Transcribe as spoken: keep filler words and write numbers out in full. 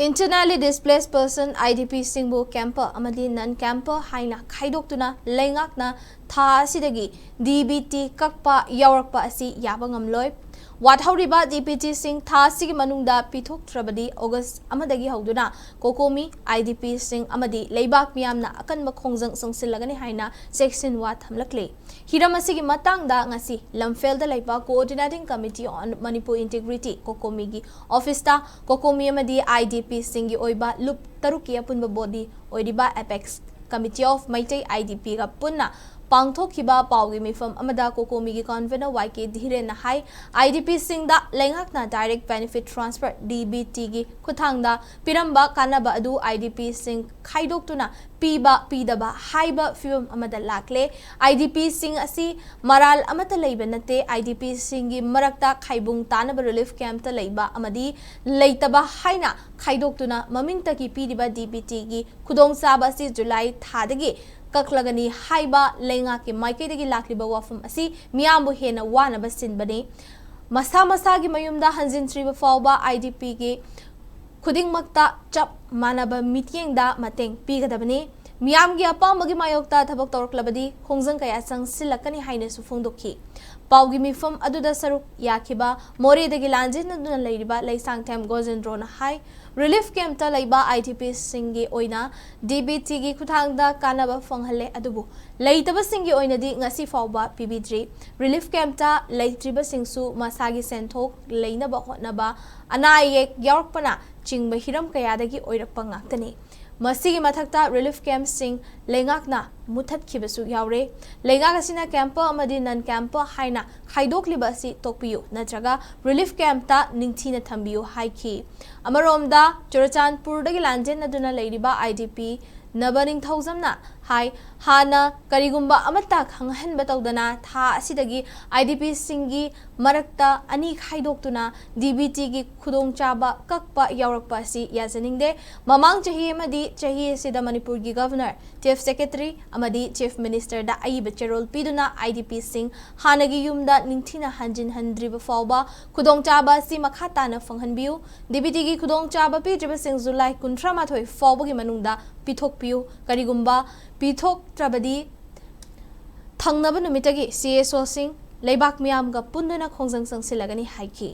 Internally displaced person, I D P ꯁꯤꯡꯕꯨ camper ꯑꯃꯗꯤ non camper ꯍꯥꯏꯅ ꯈꯥꯏꯗꯣꯛꯇꯨꯅ ꯂꯩꯉꯥꯛꯅ ꯊꯥ ꯑꯁꯤꯗꯒꯤ D B T ꯀꯛꯄ ꯌꯥꯎꯔꯛꯄ ꯑꯁꯤ ꯌꯥꯕ ꯉꯝꯂꯣꯏ꯫ ꯋꯥꯠꯍꯧꯔꯤꯕ D B T ꯁꯤꯡ ꯊꯥ ꯑꯁꯤꯒꯤ ꯃꯅꯨꯡꯗ ꯄꯤꯊꯣꯛꯇ꯭ꯔꯕꯗꯤ August ꯑꯃꯗꯒꯤ ꯍꯧꯗꯨꯅ COCOMI, I D P ꯁꯤꯡ ꯑꯃꯗꯤ ꯂꯩꯕꯥꯛ ꯃꯤꯌꯥꯝꯅ ꯑꯀꯟꯕ ꯈꯣꯡꯖꯪ ꯆꯪꯁꯤꯜꯂꯒꯅꯤ ꯍꯥꯏꯅ ꯆꯦꯛꯁꯤꯟꯋꯥ ꯊꯝꯂꯛꯂꯤ꯫ ꯍꯤꯔꯝ ꯑꯁꯤꯒꯤ ꯃꯇꯥꯡꯗ ꯉꯁꯤ ꯂꯝꯐꯦꯜꯗ ꯂꯩꯕ Coordinating Committee on Manipur Integrity, COCOMI ꯒꯤ ꯑꯣꯐꯤꯁꯇ COCOMI ꯑꯃꯗꯤ I D P ꯁꯤꯡꯒꯤ ꯑꯣꯏꯕ ꯂꯨꯞ ꯇꯔꯨꯛꯀꯤ ꯑꯄꯨꯟꯕ body ꯑꯣꯏꯔꯤꯕ Apex Committee of Meitei I D P ꯒ ꯄꯨꯟꯅ ꯄꯥꯡꯊꯣꯛꯈꯤꯕ ꯄꯥꯎꯒꯤ ꯃꯤꯐꯝ ꯑꯃꯗ COCOMI ꯒꯤ convener Y K ꯙꯤꯔꯦꯟꯅ high, I D P ꯁꯤꯡꯗ ꯂꯩꯉꯥꯛꯅ direct benefit transfer, D B T ꯒꯤ ꯈꯨꯠꯊꯥꯡꯗ ꯄꯤꯔꯝꯕ ꯀꯥꯟꯅꯕ ꯑꯗꯨ I D P ꯁꯤꯡ ꯈꯥꯏꯗꯣꯛꯇꯨꯅ ꯄꯤꯕ ꯄꯤꯗꯕ ꯍꯥꯏꯕ ꯐꯤꯕꯝ ꯑꯃꯗ ꯂꯥꯛꯂꯦ꯫ I D P ꯁꯤꯡ ꯑꯁꯤ ꯃꯔꯥꯜ ꯑꯃꯠꯇ ꯂꯩꯕ ꯅꯠꯇꯦ꯫ I D P ꯁꯤꯡꯒꯤ ꯃꯔꯛꯇ ꯈꯥꯏꯕꯨꯡ ꯇꯥꯅꯕ relief camp ꯇ ꯂꯩꯕ ꯑꯃꯗꯤ ꯂꯩꯇꯕ ꯍꯥꯏꯅ ꯈꯥꯏꯗꯣꯛꯇꯨꯅ ꯃꯃꯤꯡꯇꯒꯤ ꯄꯤꯔꯤꯕ D B T ꯒꯤ ꯈꯨꯗꯣꯡꯆꯥꯕ ꯑꯁꯤ July ꯊꯥꯗꯒꯤ ꯀꯛꯂꯒꯅꯤ ꯍꯥꯏꯕ ꯂꯩꯉꯥꯛꯀꯤ ꯃꯥꯏꯀꯩꯗꯒꯤ ꯂꯥꯛꯂꯤꯕ ꯋꯥꯐꯝ ꯑꯁꯤ ꯃꯤꯌꯥꯝꯕꯨ ꯍꯦꯟꯅ ꯋꯥꯅꯕ ꯁꯤꯟꯕꯅꯤ꯫ ꯃꯁꯥ ꯃꯁꯥꯒꯤ ꯃꯌꯨꯝꯗ ꯍꯟꯖꯤꯟꯗ꯭ꯔꯤꯕ ꯐꯥꯎꯕ I D P ꯒꯤ ꯈꯨꯗꯤꯡꯃꯛꯇ ꯆꯞ ꯃꯥꯟꯅꯕ ꯃꯤꯠꯌꯦꯡꯗ ꯃꯇꯦꯡ ꯄꯤꯒꯗꯕꯅꯤ꯫ ꯃꯤꯌꯥꯝꯒꯤ ꯑꯄꯥꯝꯕꯒꯤ ꯃꯥꯌꯣꯛꯇ ꯊꯕꯛ ꯇꯧꯔꯛꯂꯕꯗꯤ ꯈꯣꯡꯖꯪ ꯀꯌꯥ ꯆꯪꯁꯤꯜꯂꯛꯀꯅꯤ ꯍꯥꯏꯅꯁꯨ ꯐꯣꯡꯗꯣꯛꯈꯤ꯫ ꯄꯥꯎꯒꯤ ꯃꯤꯐꯝ ꯑꯗꯨꯗ ꯁꯔꯨꯛ ꯌꯥꯈꯤꯕ ꯃꯣꯔꯦꯗꯒꯤ ꯂꯥꯟꯖꯦꯟꯅꯗꯨꯅ ꯂꯩꯔꯤꯕ ꯂꯩꯁꯥꯡꯊꯦꯝ ꯒꯣꯖꯦꯟꯗ꯭ꯔꯣꯅ ꯍꯥꯏ, relief camp ꯇ ꯂꯩꯕ I D P ꯁꯤꯡꯒꯤ ꯑꯣꯏꯅ D B T ꯒꯤ ꯈꯨꯠꯊꯥꯡꯗ ꯀꯥꯟꯅꯕ ꯐꯪꯍꯜꯂꯦ, ꯑꯗꯨꯕꯨ ꯂꯩꯇꯕꯁꯤꯡꯒꯤ ꯑꯣꯏꯅꯗꯤ ꯉꯁꯤ ꯐꯥꯎꯕ ꯄꯤꯕꯤꯗ꯭ꯔꯤ꯫ Relief camp ꯇ ꯂꯩꯇ꯭ꯔꯤꯕꯁꯤꯡꯁꯨ ꯃꯁꯥꯒꯤ ꯁꯦꯟꯊꯣꯛ ꯂꯩꯅꯕ ꯍꯣꯠꯅꯕ, ꯑꯅꯥ ꯑꯌꯦꯛ ꯌꯥꯎꯔꯛꯄꯅ ꯆꯤꯡꯕ ꯍꯤꯔꯝ ꯀꯌꯥꯗꯒꯤ ꯑꯣꯏꯔꯛꯄ ꯉꯥꯛꯇꯅꯤ꯫ ꯃꯁꯤꯒꯤ ꯃꯊꯛꯇ relief camp ꯁꯤꯡ ꯂꯩꯉꯥꯛꯅ ꯃꯨꯠꯊꯠꯈꯤꯕꯁꯨ ꯌꯥꯎꯔꯦ꯫ ꯂꯩꯉꯥꯛ ꯑꯁꯤꯅ camper ꯑꯃꯗꯤ non camper ꯍꯥꯏꯅ ꯈꯥꯏꯗꯣꯛꯂꯤꯕ ꯑꯁꯤ ꯇꯣꯛꯄꯤꯌꯨ, ꯅꯠꯇ꯭ꯔꯒ relief camp ꯇ ꯅꯤꯡꯊꯤꯅ ꯊꯝꯕꯤꯌꯨ ꯍꯥꯏꯈꯤ꯫ ꯑꯃꯔꯣꯝꯗ ꯆꯨꯔꯆꯥꯟꯄꯨꯔꯗꯒꯤ ꯂꯥꯟꯖꯦꯟꯅꯗꯨꯅ ꯂꯩꯔꯤꯕ I D P ꯅꯕ ꯅꯤꯡꯊꯧꯖꯝꯅ ꯍꯥꯏ꯫ ꯍꯥꯟꯅ ꯀꯔꯤꯒꯨꯝꯕ ꯑꯃꯠꯇ ꯈꯪꯍꯟꯕ ꯇꯧꯗꯅ ꯊꯥ ꯑꯁꯤꯗꯒꯤ IDPꯁꯤꯡꯒꯤ ꯃꯔꯛꯇ ꯑꯅꯤ ꯈꯥꯏꯗꯣꯛꯇꯨꯅ DBTꯒꯤ ꯈꯨꯗꯣꯡꯆꯥꯕ ꯀꯛꯄ ꯌꯥꯎꯔꯛꯄ ꯑꯁꯤ ꯌꯥꯖꯅꯤꯡꯗꯦ꯫ ꯃꯃꯥꯡ ꯆꯍꯤ ꯑꯃꯗꯤ ꯆꯍꯤ ꯑꯁꯤꯗ ꯃꯅꯤꯄꯨꯔꯒꯤ Governor, Chief Secretary ꯑꯃꯗꯤ Chief Ministerꯗ ꯑꯏꯕ ꯆꯦꯔꯣꯜ ꯄꯤꯗꯨꯅ IDPꯁꯤꯡ ꯍꯥꯟꯅꯒꯤ ꯌꯨꯝꯗ ꯅꯤꯡꯊꯤꯅ ꯍꯟꯖꯤꯟꯍꯟꯗ꯭ꯔꯤꯕ ꯐꯥꯎꯕ ꯈꯨꯗꯣꯡꯆꯥꯕ ꯑꯁꯤ ꯃꯈꯥ ꯇꯥꯅ ꯐꯪꯍꯟꯕꯤꯌꯨ꯫ DBTꯒꯤ ꯈꯨꯗꯣꯡꯆꯥꯕ ꯄꯤꯗ꯭ꯔꯤꯕꯁꯤꯡ ꯖꯨꯂꯥꯏ ꯀꯨꯟꯊ꯭ꯔꯥ ꯃꯥꯊꯣꯏ ꯐꯥꯎꯕꯒꯤ ꯃꯅꯨꯡꯗ ꯄꯤꯊꯣꯛꯄꯤꯌꯨ꯫ ꯀꯔꯤꯒꯨꯝꯕ ꯄꯤꯊꯣꯛꯇ꯭ꯔꯕꯗꯤ ꯊꯪꯅꯕ ꯅꯨꯃꯤꯠꯇꯒꯤ CSOꯁꯤꯡ ꯂꯩꯕꯥꯛ ꯃꯤꯌꯥꯝꯒ ꯄꯨꯟꯗꯨꯅ ꯈꯣꯡꯖꯪ ꯆꯪꯁꯤꯜꯂꯒꯅꯤ ꯍꯥꯏꯈꯤ꯫